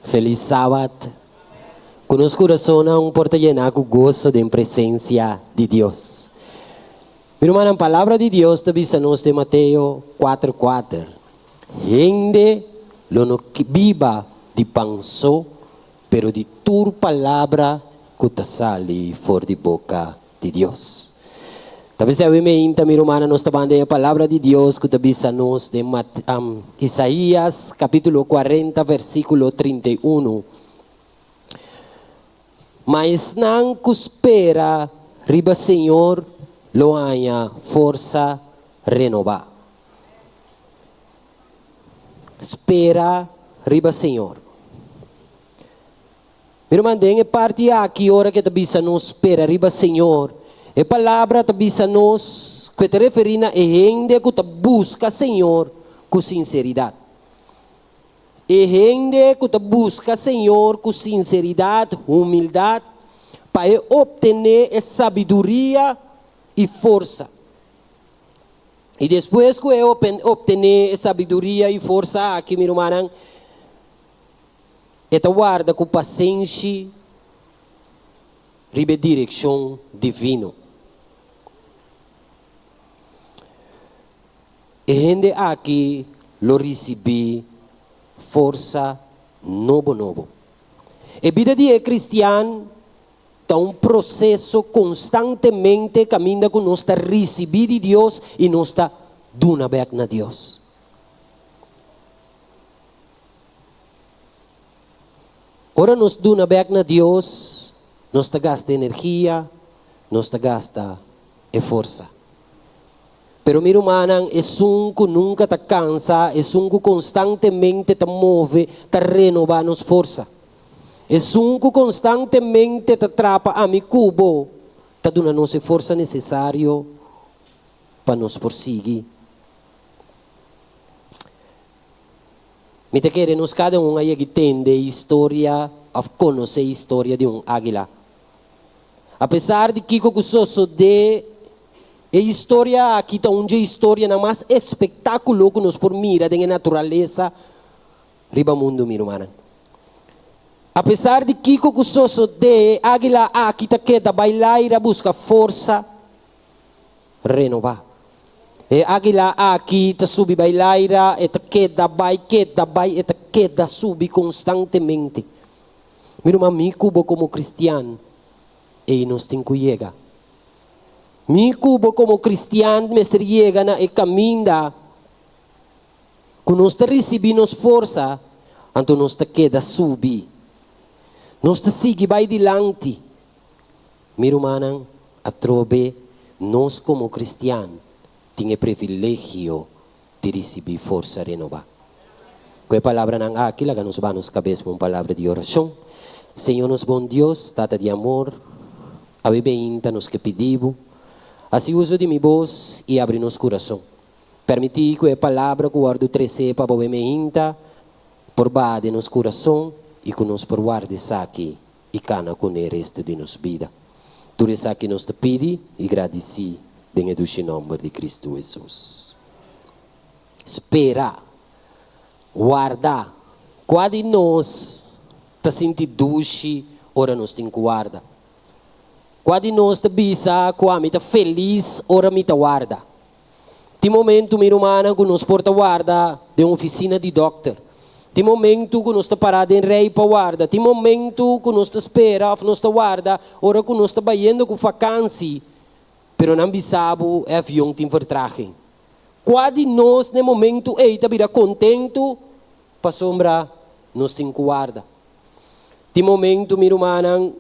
Felis Sabat. Ku nos kurasonnan por ta yená ku goso den presensia di Dios. Mi rumannan, Palabra di Dios ta bisa nos den Mateo kuater kuater, Hende lo no biba di pan so, pero di tur palabra ku ta sali for di boka di Dios. Ta bisa awe meinta, mi rumannan, nos ta ban den e Palabra di Dios ku ta bisa nos den Isaías kapítulo kuarenta versíkulo 31, Ma esnan ku spera riba Señor lo haña forsa renobá. Spera riba Señor. Mi ruman, den e parti aki ora ku e ta bisa nos spera riba Señor, e palabra ta bisa nos ku e ta referí na e hende ku ta buska Señor ku sinseridat. E hende ku ta buska Señor ku sinseridat, humildat, pa e optené e sabiduria i forsa. I despues ku e optené e sabiduria i forsa aki, mi rumannan, E ta warda ku pasenshi riba e direkshon divino. E hende aki lo risibí forsa nobo nobo. E bida di e kristian ta un proseso konstantemente kaminda ku nos ta risibí di Dios i nos ta duna bèk na Dios. Ora nos duna bek na Dios, nos ta gasta energia, nos ta gasta e forsa. Pero mi rumannan, esun ku nunka ta kansa, esun ku konstantemente ta move, ta renobá nos forsa. Esun ku konstantemente ta trapa ami ku bo, ta duna nos e forsa nesesario pa nos por sigui. Mi ta kere nos kada un a yegi tende historia òf konosé historia di un águila. Apesar di kiko ku sosodé, e historia aki ta un dje historianan mas espektákulo ku nos por mira den e naturalesa riba mundu, mi rumannan. Apesar di kiko ku sosodé, e águila aki ta keda bai laira buska forsa renobá. E águila aki ta subi bai laira, e ta keda bai, keda bai, e ta keda subi konstantemente. Mi ruman, mi ku bo komo kristian, ei nos tin ku yega. Mi ku bo komo kristian mester yega na e kaminda ku nos ta risibí nos forsa, anto nos ta keda subi. Nos ta sigui bai dilanti. Mi rumannan, atrobe nos komo kristian tin e privilegio di risibí forsa renobá. Ku e palabranan aki laga nos ba nos kabes pa un palabra di orashon. Señor nos bon Dios, Tata di amor, awe beinta nos ke pidi Bo, hasi uso di mi bos i abri nos kurason. Permití ku e palabra ku wòrdu tresé pa Bo beinta por baha den nos kurason i ku nos por warda esaki i kana kuné resto di nos bida. Tur esaki nos ta pidi i gradisí den e dushi nòmber di Kristu Hesus. Spera. Warda. Kua di nos ta sinti dushi ora nos tin ku warda? Kua di nos ta bisa ku ami ta felis ora mi ta warda? Tin momentu, mi rumannan, ku nos por ta warda den ofisina di dòkter. Tin momentu ku nos ta pará den rei pa warda. Tin momentu ku nos ta spera òf nos ta warda ora ku nos ta bayendo ku fakansi, pero nan bisa bo e avion tin vertraging. Kua di nos na e momentu ei ta bira kontentu pasobra nos tin ku warda? Tin momentu, mi rumannan,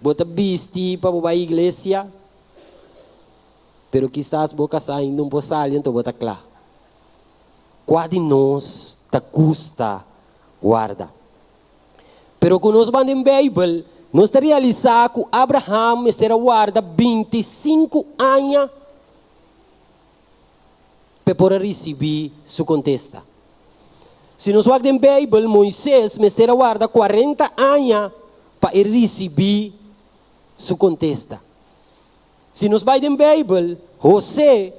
bo ta bisti pa bo bai iglesia. Pero kisas bo kasá ainda un por sali anto bo ta kla. Kua di nos ta gusta warda? Pero ku nos ban den Beibel, nos ta realisá ku Abraham mester a warda 25 aña p'e por a risibí su kontesta. Si nos wak den Beibel, Moises mester a warda 40 aña pa e risibí su kontesta. Si nos bai den Beibel, Hosé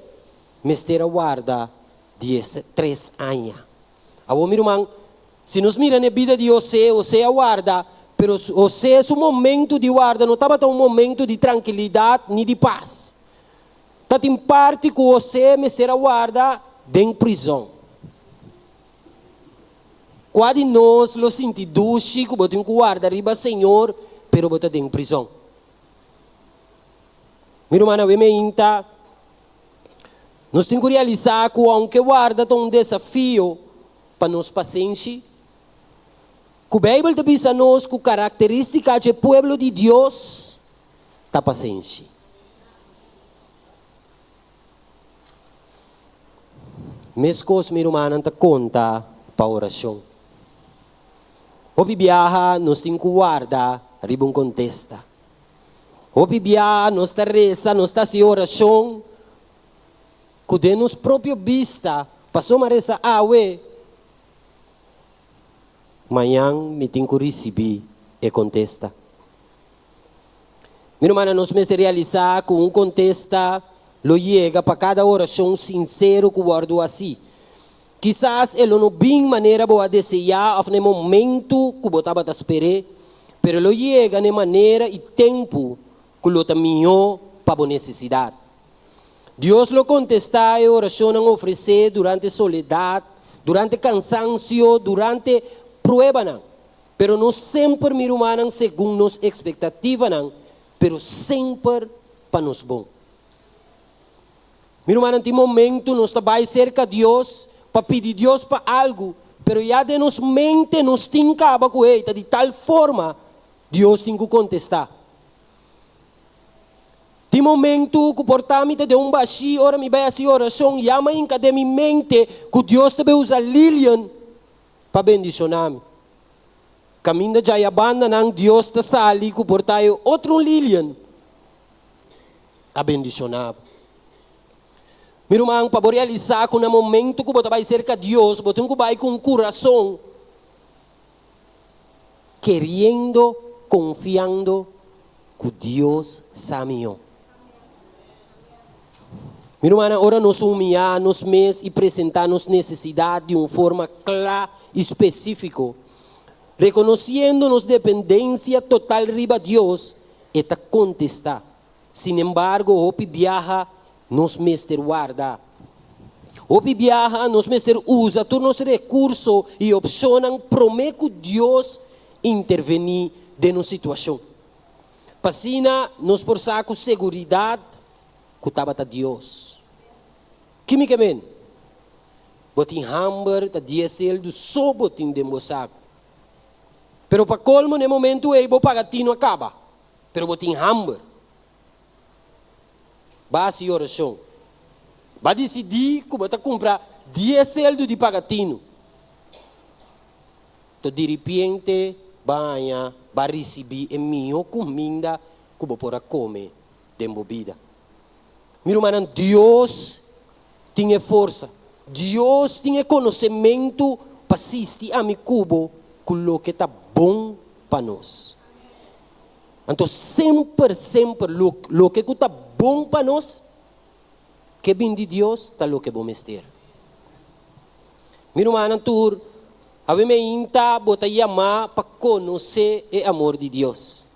mester a warda 13 aña. Awor mi ruman, Si nos mira na bida di José, José a warda, pero José su momento di warda no tabata un momento di trankilidat ni di pas. Tatin parti ku José mester a warda den prizòn. Kua di nos lo sinti dushi ku bo tin ku warda riba Señor pero bo ta den prizòn? Mi rumannan, awe meinta nos tin ku realisá ku ounke warda ta un desafio pa nos pasenshi, ku Beibel ta bisa nos ku karakterístika dje pueblo di Dios ta pasenshi. Meskos mi rumannan ta konta pa orashon. Hopi biaha nos tin ku warda riba un kontesta. Hopi biaha nos ta resa, nos ta hasi orashon ku den nos propio bista pasobra resa awe, mañan mi tin ku risibí e kontesta. Mi rumannan, nos mester realisá ku un kontesta lo yega pa kada orashon sinsero ku wòrdu hasí. Kisas e lo no bin manera bo a deseá òf na e momentu ku bo tabata sper'é, pero e lo yega na e manera i tempu ku lo ta mihó pa bo nesesidat. Dios lo kontestá e orashonnan ofresé durante soledat, durante kansansio, durante pruebanan. Pero no semper, mi rumannan, segun nos ekspektativanan, pero semper pa nos bon. Mi rumannan, tin momentu nos ta bai serka Dios pa pidi Dios pa algu, pero ya den nos mente nos tin kaba ku ei ta di tal forma Dios tin ku kontestá. Tin momentu ku por ta mi ta den un bashí ora mi bai hasi orashon, ya mi a hinka den mi mente ku Dios ta bai usa Lilian pa bendishoná mi. Kaminda djaya bandanan Dios ta sali ku por ta e otro un Lilian a bendishoná bo. Mi ruman, pa bo realisá ku na momentu ku bo ta bai serka Dios, bo tin ku bai ku un kurason keriendo, konfiando ku Dios sa mihó. Mi rumannan, ora nos humiyá nos mes i presentá nos nesesidat di un forma kla i spesífiko, rekonosiendo nos dependensia total riba Dios, e ta kontestá. Sinembargo, hopi biaha nos mester warda. Hopi biaha nos mester usa tur nos rekurso i opshonnan promé ku Dios intervení den nos situashon. Pa asina nos por sa ku seguridat ku tabata Dios. Ki mi ke men? Bo tin hamber, ta dies seldu so bo tin den bo saku. Pero pa kolmo na e momentu ei bo paga tino a kaba, pero bo tin hamber. Ba hasi orashon. Ba disidí ku bo ta kumpra dies seldu di paga tino. To diripiente ba haña ba risibí e mihó kuminda ku bo por a kome den bo bida. Mi rumannan, Dios tin e forsa, Dios tin e konosementu pa sisti ami ku bo ku loke ta bon pa nos. Anto semper, semper loke ku ta bon pa nos, ke bin di Dios ta loke bo mester. Mi rumannan tur, awe meinta bo ta yamá pa konosé e amor di Dios.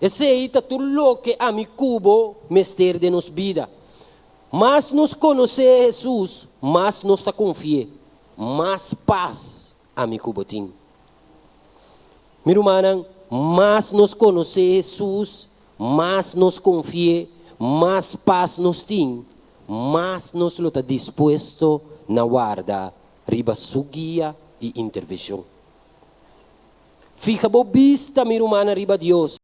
Esei ta tur loke ami ku bo mester den nos bida. Mas nos konosé Hesus, mas nos ta konfi'é, mas pas ami ku bo tin. Mi rumannan, mas nos konosé Hesus, mas nos konfi'é, mas pas nos tin, mas nos lo ta dispuesto na warda riba Su guia i intervenshon. Fiha bo bista, mi rumannan, riba Dios.